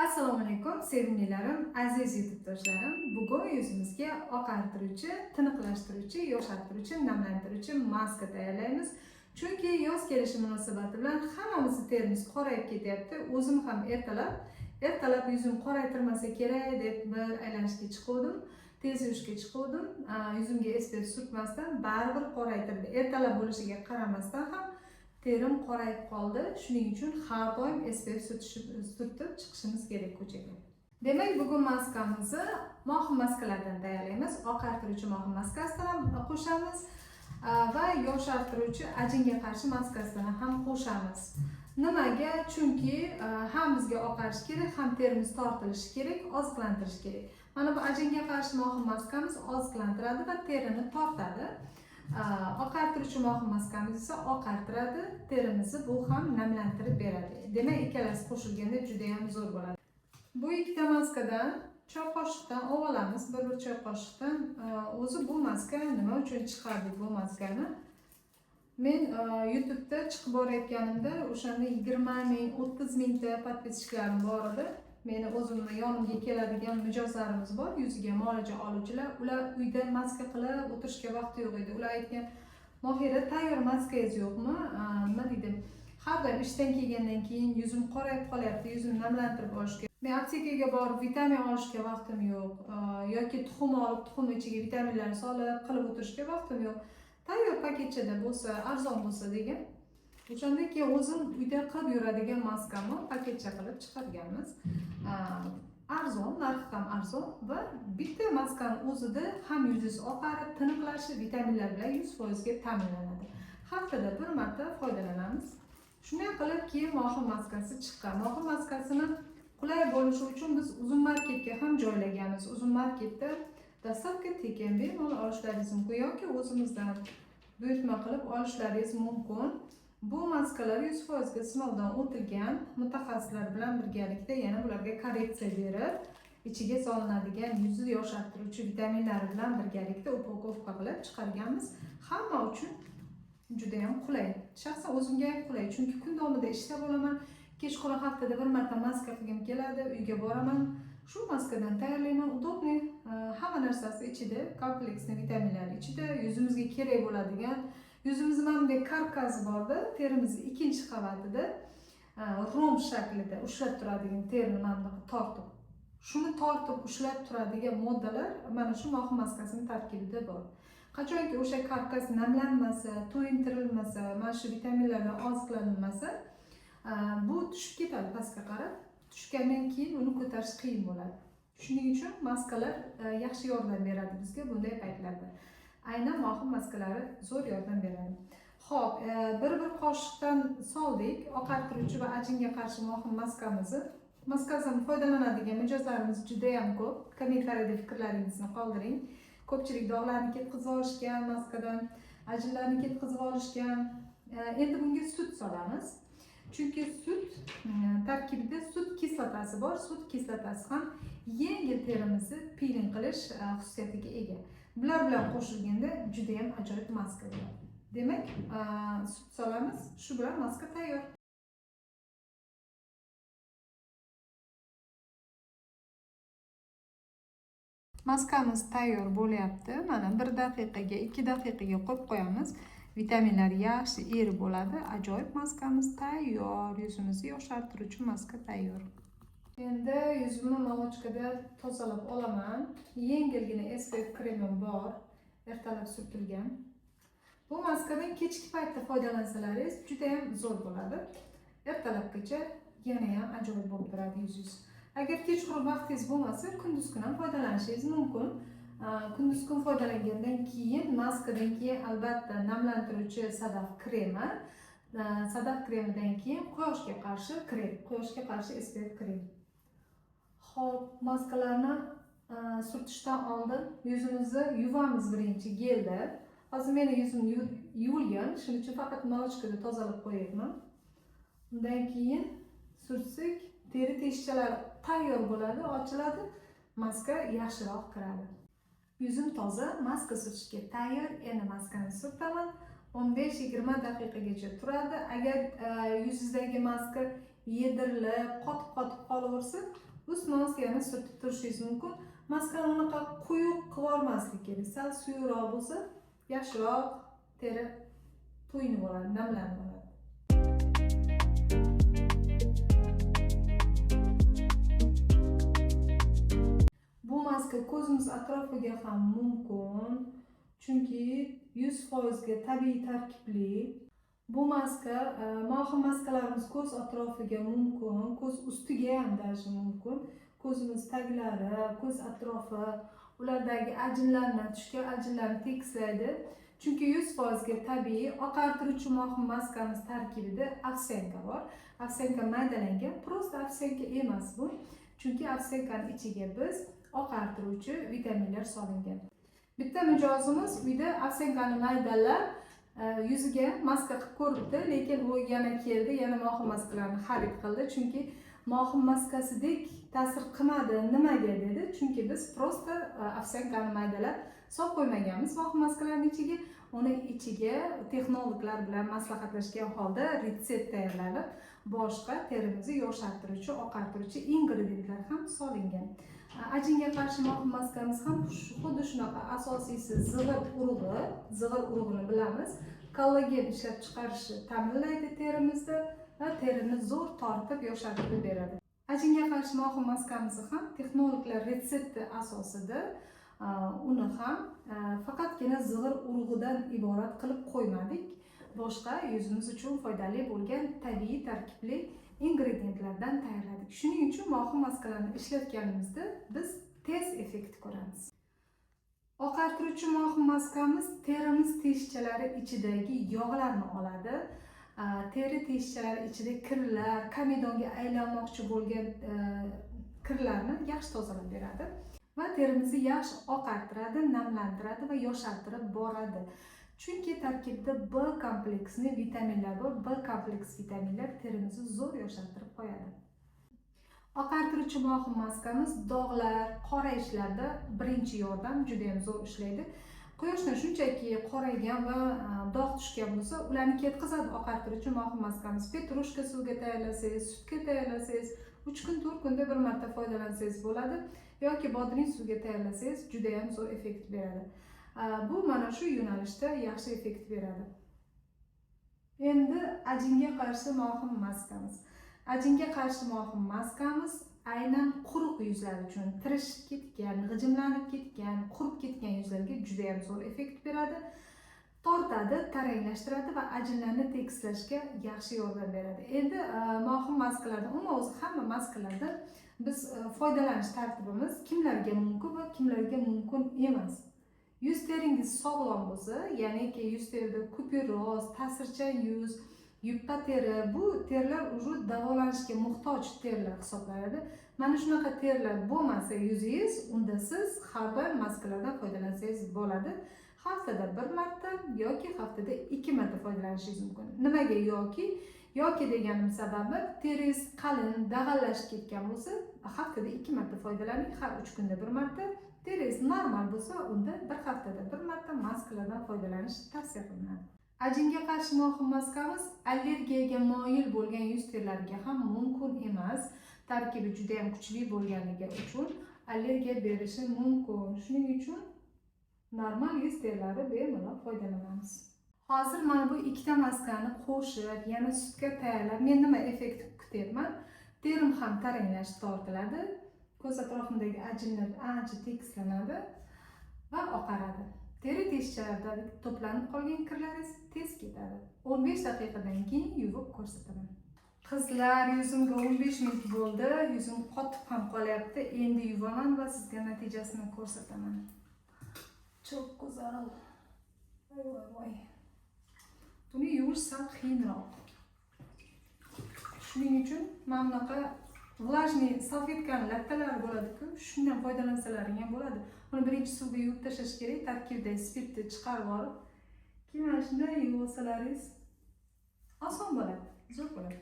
Assalomu alaykum, sevimlilarim, aziz yurtdoshlarim. Bugun yuzimizga oqartiruvchi, tiniqlashtiruvchi, yoshartiruvchi, namlantiruvchi maska tayyorlaymiz. Chunki yoz kelishi munosabati bilan hammamizni terimiz qorayib ketyapti. O'zim ham ertalab yuzim qoraytirmasa kerak deb bir aylanishga chiquvdim. Tez yurishga chiquvdim. Yuzimga SPF surtmasdan baribir qoraytirdi. Ertalab bo'lishiga qaramasdan ham terim qorayib qoldi. Shuning uchun har doim SPF surtib chiqishimiz kerak ko'chaga. Demak, bugun maskamizni mohi maskalardan tayyorlaymiz. Oqartiruvchi mohi maskasidan ham qo'shamiz va yoshartiruvchi ajinga qarshi maskasidan ham qo'shamiz. Nimaga? Chunki ham bizga oqarish kerak, ham terimiz tortilishi kerak, oziqlantirish kerak. Mana bu ajinga qarshi mohi maskamiz oziqlantiradi va terini tortadi. Oqartiruvchi mohi maskamiz esa oqartiradi, terimizni bu ham namlantirib beradi. Demak, ikkalasi qo'shilganda juda ham zo'r bo'ladi. Bu ikkita maskadan choy qoshiqdan olamiz, bir choy qoshiqdan. O'zi bu maska nima uchun chiqardik bu maskani? Men YouTube'da chiqib borayotganimda o'shanda 20 ming, 30 mingta podpischiklarim bor edi. Meni o'zimni yonimga keladigan mijozlarimiz bor, yuziga muolaja oluvchilar. Ular uyda maska qilib o'tirishga vaqti yo'q edi. Ular aytgan: "Mohira, tayyor maskangiz yo'qmi?" Nima deydi? Har doim ishdan kelgandan keyin yuzim qorayib qolyapti, yuzimni namlantirib olishga. Men aptekaga borib vitamin olishga vaqtim yo'q, yoki tuxum olib, tuxum ichiga vitaminlarni solib qilib o'tirishga vaqtim yo'q. Tayyor paketchada bo'lsa, arzon bo'lsa degan. O'shanda keyin o'zim uyda qilib yuradigan maskamni paketcha qilib chiqarganmiz. Arzon, narxi ham arzon va bitta maskani o'zida ham yuzingiz oqarib, tiniqlashib, vitaminlar bilan 100% ga ta'minlanadi. Haftada bir marta foydalanamiz. Shunday qilib keyin mohi maskasi chiqqan. Mohi maskasini qulay bo'lishi uchun biz Uzum Marketga ham joylaganmiz. Uzum Marketda dostavka tekin, bemalol olishlaringiz mumkin yoki o'zimizdan buyurtma qilib olishlaringiz mumkin. Bu maskalar 100% ga sinovdan o'tilgan, mutaxassislar bilan birgalikda yana bularga korreksiya berib, ichiga solinadigan yuzni yoshartiruvchi vitaminlari bilan birgalikda upakovka qilib chiqarganmiz. Hamma uchun juda ham qulay. Shaxsan o'zimga ham qulay, chunki kun davomida ishlab bo'laman. Kechqurun haftada bir marta maska qilgim keladi, uyga boraman. Shu maskadan tayyorlayman. Удобный, hamma narsasi ichida, kompleksli vitaminlar ichida, yuzimizga kerak bo'ladigan, yuzimizni mana bunday karkasi borda, terimizni ikkinchi qavatida rom shaklida ushlab turadigan terini mana bunaqa tortib, shuni tortib ushlab turadigan moddalar mana shu mohi maskasini tarkibida bor. Qachonki o'sha karkas namlanmasa, to'yintirilmasa, mana shu vitaminlar bilan oziqlanmasa, bu tushib ketadi pastga qarab. Tushgandan keyin uni ko'tarish qiyin bo'ladi. Shuning uchun maskalar yaxshi yordam beradi bizga bunday paytlarda. Aynan mohi maskalari zo'r yordam beradi. Xo'p, bir qoshiqdan soldik oqartiruvchi va ajinga qarshi mohi maskamizni. Maskadan foydalanadigan mijozlarimiz juda ham ko'p. Kommentariyada fikrlaringizni qoldiring. Ko'pchilik dog'larni ketkazib olishgan maskadan, ajinlarni ketkazib olishgan. Endi bunga sut solamiz. Chunki sut tarkibida sut kislotasi bor. Sut kislotasi ham yengil terimizni piling qilish xususiyatiga ega. Bular bilan qo'shilganda juda ham ajoyib maska bo'ladi. Demak, sut solamiz, shu bilan maska tayyor. Maskamiz tayyor bo'lyapti. Mana 1 daqiqaga, 2 daqiqaga qo'yib qo'yamiz. Vitaminlar yaxshi erib bo'ladi. Ajoyib maskamiz tayyor. Yuzimizni yoshartiruvchi maska tayyor. Endi yuzimni molochkada tozalab olaman. Yengilgina SPF kremim bor, ertalab surtilgan. Bu maskadan kechki paytda foydalansalaringiz juda ham zo'r bo'ladi. Ertalabgacha yana ham ajoyib bo'lib turadi yuzingiz. Agar kechqurun vaqtingiz bo'lmasa, kunduz kun ham foydalanishingiz mumkin. Kunduz kun foydalangandan keyin maskadan keyin albatta namlantiruvchi sadaf kremi, sadaf kremidan keyin quyoshga qarshi krem, quyoshga qarshi SPF krem. Xo'p, maskalarni surtishdan oldin yuzimizni yuvamiz birinchi gelda. Hozir meni yuzim yuvilgan, shuning uchun faqat molochkada tozalab qo'yapman. Undan keyin surtsak, teri teshikchalari tayyor bo'ladi, ochiladi, maska yaxshiroq kiradi. Yuzim toza, maska surtishga tayyor. Endi maskani surtaman. 15-20 daqiqagacha turadi. Agar yuzingizdagi maska yedirilib, qotib-qotib qolaversa, Ustma-ust yana surtib turishingiz mumkin. Maskani unaqa quyuq qilib yubormaslik kerak. Sal suyuqroq bo'lsa, yaxshiroq teri to'yinib oladi, namlanib oladi. Bu maska ko'zimiz atrofiga ham mumkin, chunki 100% ga tabiiy tarkibli. Bu maska, mohim maskalarimiz ko'z atrofiga mumkin, ko'z ustiga ham даже mumkin. Ko'zimiz taglari, ko'z atrofi, ulardagi ajinlarni, tushgan ajinlarni tekislaydi. Chunki 100% ga tabiiy. Oqartiruvchi mohim maskamiz tarkibida овсянка bor. Овсянка maydalangan, просто овсянка emas bu. Chunki овсянка ning ichiga biz oqartiruvchi vitaminlar solingan. Bitta mijozimiz uyda овсянка ni maydalab, yuziga maska qilib ko'ribdi, lekin u yana keldi, yana mohim maskalarni xarid qildi, chunki mohim maskasidek ta'sir qilmadi. Nimaga dedi? Chunki biz просто овсянка ni maydalab solib qo'ymaganmiz mohim maskalarning ichiga. Uni ichiga texnologlar bilan maslahatlashgan holda retsept tayyorlanib, boshqa terimizni yoshartiruvchi, oqartiruvchi ingrediyentlar ham solingan. Ajinga qarshi mohim maskamiz ham xuddi shunaqa. Asosiysi zig'ir urug'i, zig'ir urug'ini bilamiz, kollagen ishlab chiqarishni ta'minlaydi terimizda va terini zo'r tortib, yoshartirib beradi. Ajinga qarshi mohim maskamizni ham texnologlar retsepti asosida uni ham faqatgina zig'ir urug'idan iborat qilib qo'ymadik. Boshqa yuzimiz uchun foydali bo'lgan tabiiy tarkibli ingrediyentlardan tayyorladik. Shuning uchun mohim maskalarni ishlatganimizda biz tez effekt ko'ramiz. Oqartiruvchi mohim maskamiz terimiz teshikchalari ichidagi yog'larni oladi. Teri teshikchalari ichida kirlar, komedonga aylanmoqchi bo'lgan kirlarni yaxshi tozalab beradi va terimizni yaxshi oqartiradi, namlantiradi va yoshartirib boradi. Chunki tarkibida B kompleksli vitaminlar bor. B kompleks vitaminlar terimizni zo'r yoshartirib qo'yadi. Oqartiruvchi mohim maskamiz dog'lar, qorayishlarda birinchi yordam, juda ham zo'r ishlaydi. Quyoshdan shunchaki qoraygan va dog' tushgan bo'lsa, ularni ketkazadi oqartiruvchi mohim maskamiz. Petrushka suvga tayyorlasangiz, sutga tayyorlasangiz, 3 kun, 4 kunda bir marta foydalansangiz bo'ladi yoki bodring suvga tayyorlasangiz juda ham zo'r effekt beradi. Bu mana shu yo'nalishda yaxshi effekt beradi. Endi ajinga qarshi mohim maskamiz. Ajinga qarshi mohim maskamiz aynan quruq yuzlar uchun, tirishib ketgan, g'ijimlanib ketgan, qurib ketgan yuzlarga juda ham zo'r effekt beradi. Tortadi, taranglashtiradi va ajinlarni tekislashga yaxshi yordam beradi. Endi mohim maskalarda, umuman o'zi hamma maskalarda biz foydalanish tartibimiz kimlarga mumkin va kimlarga mumkin emas. Yuz teringiz sog'lom bo'lsa, ya'niki yuz terida kuperoz, ta'sirchan yuz, yupqa teri, bu terilar уже davolanishga muhtoj terilar hisoblanadi. Mana shunaqa terilar bo'lmasa yuzingiz, unda siz har doim maskalardan foydalansangiz bo'ladi. Haftada bir marta yoki haftada 2 marta foydalanishingiz mumkin. Nimaga yoki? Yoki deganim sababi teringiz qalin, dag'allashib ketgan bo'lsa, haftada 2 marta foydalaning, har 3 kunda bir marta. Teringiz normal bo'lsa, unda bir haftada bir marta maskalardan foydalanish tavsiya qilinadi. Ajinga qarshi mohim maskamiz allergiyaga moyil bo'lgan yuz terilariga ham mumkin emas. Tarkibi juda ham kuchli bo'lganligi uchun allergiya berishi mumkin. Shuning uchun normal yuz terilari bemalol foydalanamiz. Hozir mana bu ikkita maskani qo'shib, yana sutga tayyorlab, men nima effekt kutyapman? Terim ham taranglashib tortiladi, ko'z atrofimdagi ajinlar ancha tekislanadi va oqaradi. Teri teshikchalarida to'planib qolgan kirlaringiz tez ketadi. 15 daqiqadan keyin yuvib ko'rsataman. Qizlar, yuzimga 15 minut bo'ldi, yuzim qotib ham qolyapti. Endi yuvaman va sizga natijasini ko'rsataman. Çok go'zal. Voy voy voy. Buni yuvish sal qiyinroq. Shuning uchun mana bunaqa влажный salfetkani lattalari bo'ladi-ku, shundan foydalansalaring ham bo'ladi. Uni birinchi suvga yuvib tashlash kerak, tarkibidagi spirtni chiqarib olib, keyin mana shunday yuvib olsalaringiz oson bo'ladi, zo'r bo'ladi.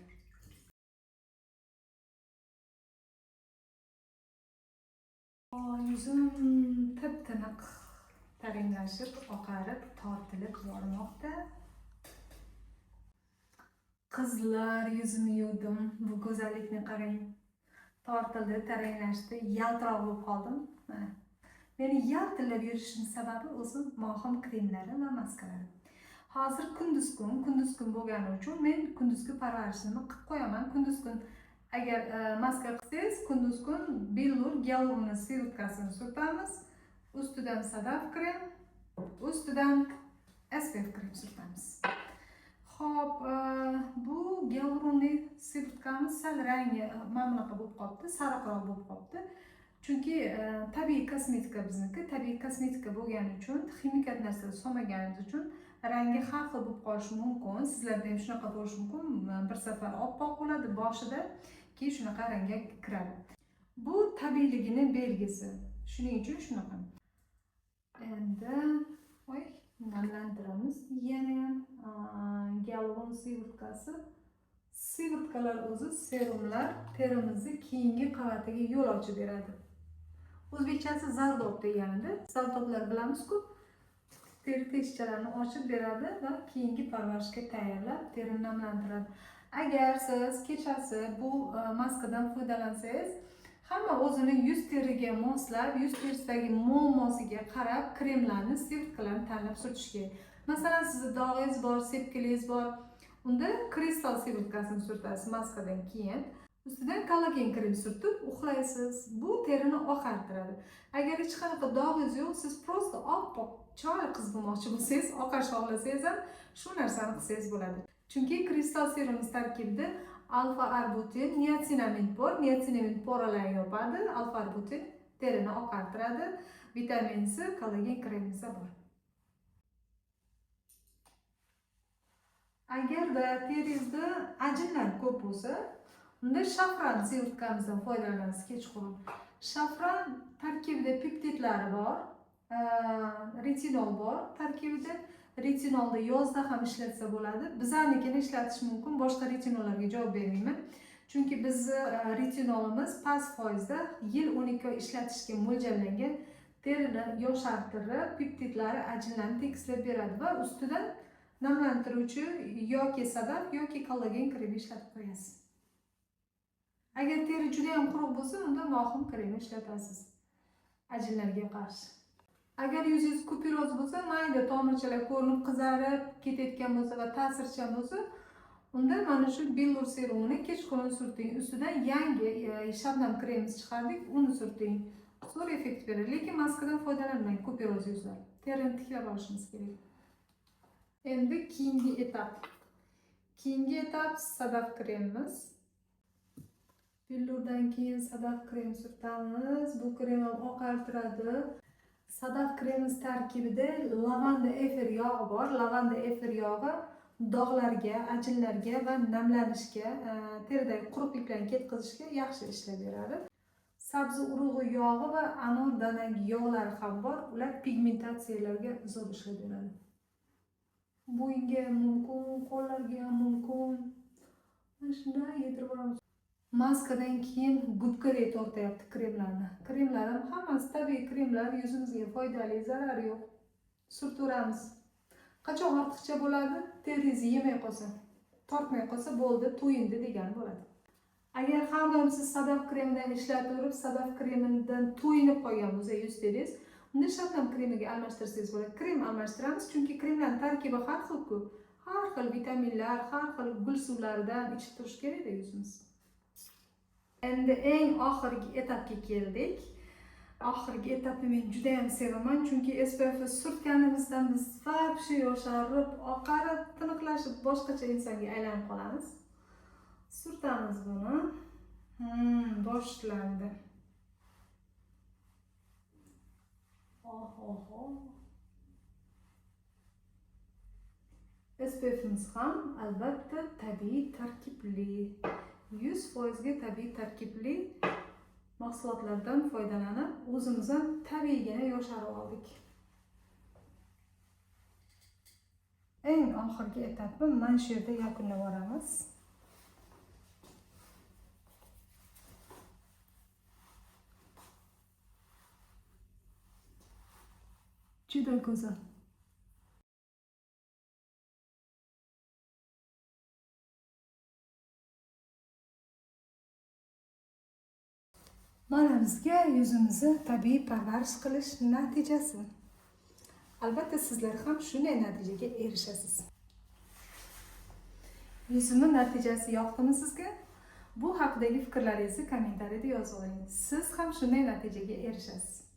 Yuzim tip-tiniq, taranglashib, oqarib, tortilib bormoqda. Qizlar, yuzimni yuvdim. Bu go'zallikni qarang. Tortildi, taranglashdi, yaltiroq bo'lib qoldim. Mana. Meni yaltillab yurishim sababi o'zim Mohim kremlari va maskalari. Hozir kunduz kun bo'lgani uchun men kunduzgi parvarishimni qilib qo'yaman. Kunduz kun agar maska qilsangiz, kunduz kun billur gialuronli сывороткасini surtamiz. Ustidan sadaf krem, ustidan SPF krem surtamiz. Xo'p, bu gialuronli сывороткamiz sal rangi mana bunaqa bo'lib qolibdi, sariqroq bo'lib qolibdi. Chunki tabiiy kosmetika bizniki, tabiiy kosmetika bo'lgani uchun, ximikat narsa solmaganimiz uchun rangi har xil bo'lib qolishi mumkin. Sizlarda ham shunaqa bo'lishi mumkin. Bir safar oppoq bo'ladi boshida, keyin shunaqa rangga kiradi. Bu tabiiyligini belgisi. Shuning uchun shunaqa. Endi voy, namlantiramiz. Yana ham gialuron сывороткasi. Сыворотка lar o'zi serumlar terimizni keyingi qavatiga yo'l ochib beradi. O'zbekchasi zardob deganida, zardoblar bilamiz-ku, teri teshikchalarini ochib beradi va keyingi parvarishga tayyorlab terini namlantiradi. Agar siz kechasi bu maskadan foydalansangiz, hamma o'zini yuz teriga moslab, yuz terisidagi muammosiga qarab kremlarni, сыворотка larni tanlab surtish kerak. Masalan, sizni dog'ingiz bor, sepkilingiz bor, unda kristal сыворотка sini surtasiz maskadan keyin. Ustidan kollagen krem surtib uxlaysiz. Bu terini oqartiradi. Agar hech qanaqa dog'ingiz yo'q, siz просто oppoq chiroyli qiz bo'lmoqchi bo'lsangiz, oqarish xohlasangiz ham shu narsani qilsangiz bo'ladi. Chunki kristal serumimiz tarkibida alfa arbutin, niacinamid bor. Niacinamid poralarni yopadi, alfa arbutin terini oqartiradi, vitamin C, kollagen kremimiz bor. Agarda teringizda ajinlar ko'p bo'lsa, unda shafran сыворотка mizdan foydalanamiz kechqurun. Shafran tarkibida peptidlari bor, retinol bor tarkibida. Retinolni yozda ham ishlatsa bo'ladi. Bizanikini ishlatish mumkin, boshqa retinollarga javob bermayman. Chunki bizni retinolimiz past foizda yil 12 oy ishlatishga mo'ljallangan, terini yoshartirib, peptidlari ajinlarni tekislab beradi va ustidan namlantiruvchi yoki sadaf yoki kollagen kremi ishlatib qo'yasiz. Agar teri juda ham quruq bo'lsa, unda Mohim kremi ishlatasiz ajinlarga qarshi. Agar yuzingiz купероз bo'lsa, mayda tomirchalar ko'rinib qizarib ketayotgan bo'lsa va ta'sirchan bo'lsa, unda mana shu billur serumini kechqurun surting. Ustidan yangi shabnam kremimiz chiqardik, uni surting. Zo'r effekt beradi, lekin maskadan foydalanmang купероз yuzlar. Terini tiklab olishimiz kerak. Endi keyingi etap. Keyingi etap sadaf kremimiz. Billurdan keyin sadaf krem surtamiz. Bu krem ham oqartiradi. Sadaf kremimiz tarkibida lavanda efir yog'i bor. Lavanda efir yog'i dog'larga, ajinlarga va namlanishga, teridagi quruqliklarni ketkazishga yaxshi ishlab beradi. Sabzi urug'i yog'i va anor danagi yog'lari ham bor. Ular pigmentatsiyalarga zo'r ishlab beradi. Bo'yinga ham mumkin, qo'llarga ham mumkin. Mana shunday yedirib boramiz. Maskadan keyin gubkadek tortyapti kremlarni. Kremlar ham hammasi tabiiy kremlar, yuzimizga foydali, zarari yo'q. Surtaveramiz. Qachon ortiqcha bo'ladi? Teringizni yemay qolsa, tortmay qolsa bo'ldi, to'yindi degani bo'ladi. Agar har doim siz sadaf kremidan ishlataverib, sadaf kremidan to'yinib qolgan bo'lsa yuz teringiz, unda shabnam kremiga almashtirsangiz bo'ladi. Krem almashtiramiz, chunki kremlarning tarkibi har xil-ku. Har xil vitaminlar, har xil gul suvlaridan ichib turish kerak-da yuzimiz. Endi eng oxirgi etapga keldik. Oxirgi etapni men juda ham sevaman, chunki SPF surtganimizdan biz вообще yosharib, oqarib, tiniqlashib boshqacha insonga aylanib qolamiz. Surtamiz buni. Boshlandi. Oho. SPF'imiz ham albatta tabiiy tarkibli. 100% ga tabiiy tarkibli mahsulotlardan foydalanib, o'zimiz ham tabiiygina yosharib oldik. Eng oxirgi etapni mana shu yerda yakunlab boramiz. Juda go'zal. Mana bizga yuzimizni tabiiy parvarish qilish natijasi. Albatta, sizlar ham shunday natijaga erishasiz. Yuzimni natijasi yoqdimi sizga? Bu haqidagi fikrlaringizni kommentariyada yozib oling. Siz ham shunday natijaga erishasiz.